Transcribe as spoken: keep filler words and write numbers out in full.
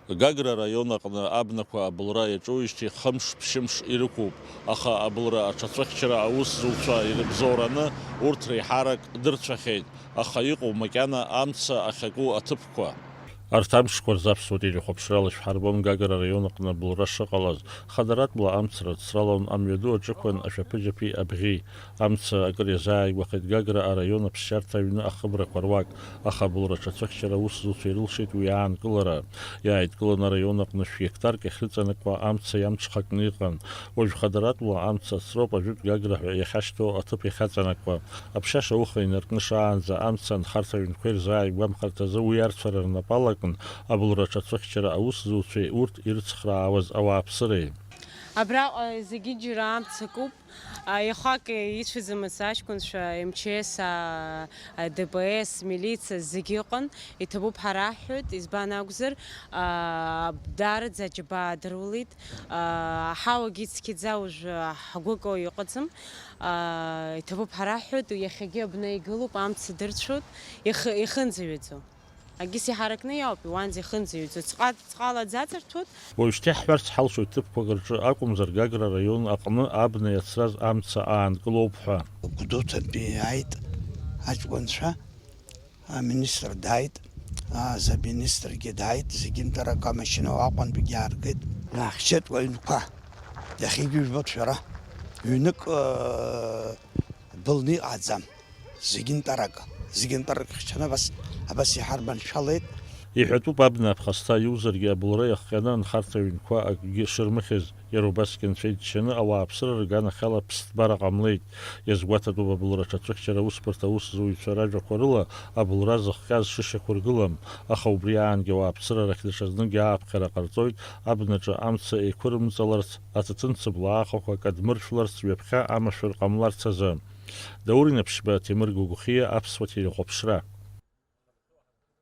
Гагра араион аҟны абнақәа абылра иаҿуижьҭеи хымш-ԥшьымш ирықәуп, аха абылра аҽацәыхьчара аусзуҩцәа ирыбзоураны урҭ реиҳарак дырцәахьеит, аха иҟоу макьана амца ахьаку аҭыԥқәа. Арҭ амшқәа рзы Аԥсуа телехәаԥшрала ишәҳарбон Гагра араион аҟны абылра шыҟалаз. Хадаратәла амца рыцралон амҩаду аҿықәан ашәаԥыџьаԥи абӷьи. Амца акыр иазааигәахеит Гагра араион аԥсшьарҭа аҩны ахыбрақәа руак, аха абылра аҽацәыхьчара аусзуҩцәа ирылшеит уи аанкылара. Иааидкыланы араион аҟны шә-гектарк иахьрыҵанакуа амца иамҽхакны иҟан. Уажә хадаратәла амца ацроуп ажәытә Гагра ҳәа иахьашьҭоу аҭыԥ иахьаҵанакуа. Аԥшьаша ауха инаркны шаанӡа амца анхарҭа аҩнқәа ирзааигәамхарҭазы уи арцәара рнапы алакын абылра аҽацәыхьчара аусзуҩцәеи урҭ ирыцхраауаз ауааԥсыреи. Абраҟа зегьы џьара амца акуп. А, иахак ицәаӡамыз аҷкәынцәа, М Ч С, а, а, Д П С, милициа зегьы ыҟан. Иҭабуп ҳара ҳҳәоит, избан акәзар, а, даараӡа аџьабаа дырулеит. А, аҳауагьы цқьаӡа уажә, а, ҳгәы акы иҟаӡам. А, иҭабуп ҳара ҳҳәоит, иахьагьы абна игылоуп, амца дырцәоит, ихы-, ихынӡаҩаӡо. Агьыс иҳаракны иауп, уанӡа ихынӡаҩӡо, ҵҟа-, ҵҟала дзаҵарҭәуеит. Уажәшьҭа иаҳҳәарц ҳалшоит ҭыԥқәак рҿы акәымзар, Гагра араион аҟны абна иацраз амца аанкылоуп ҳәа. Гәдоуҭантәи иааит аҷкәынцәа, аминистр дааит, а, замминистргьы дааит, зегьы нтәарак амашьына уаҟантәигьы ааргеит. Иаахьчеит уаҩнқәа, иахьагьы ижәбоит шәара, ҩнык, ыы, былны иҟаӡам. Зегьы нтәарак, зегьы нтәарак хьчаны абас, абас иҳарманшәалеит. Иҳәатәуп, абна аԥхасҭа иузаргьы абылра иахҟьаны анхарҭа аҩнқәа акгьы шырмыхьыз, иара убасгьы анцәа иџьшьаны ауааԥсыра рганахьала ԥсҭбара ҟамлеит. Иазгәаҭатәуп абылра аҽацәыхьчара аусбарҭа аусзуҩцәа ражәақәа рыла абылра зыхҟьаз шышьақәыргылам, аха убри аангьы ауааԥсыра рахь даҽазныкгьы ааԥхьара ҟарҵоит, абнаҿы амца еиқәырымҵаларц, аҭаҭын цыблаахақәа кадмыршәларц, ҩаԥхьа амашәыр ҟамларц азы. Даур Инаԥшьба, Ҭемыр Гогәхиа, Аԥсуа телехәаԥшра.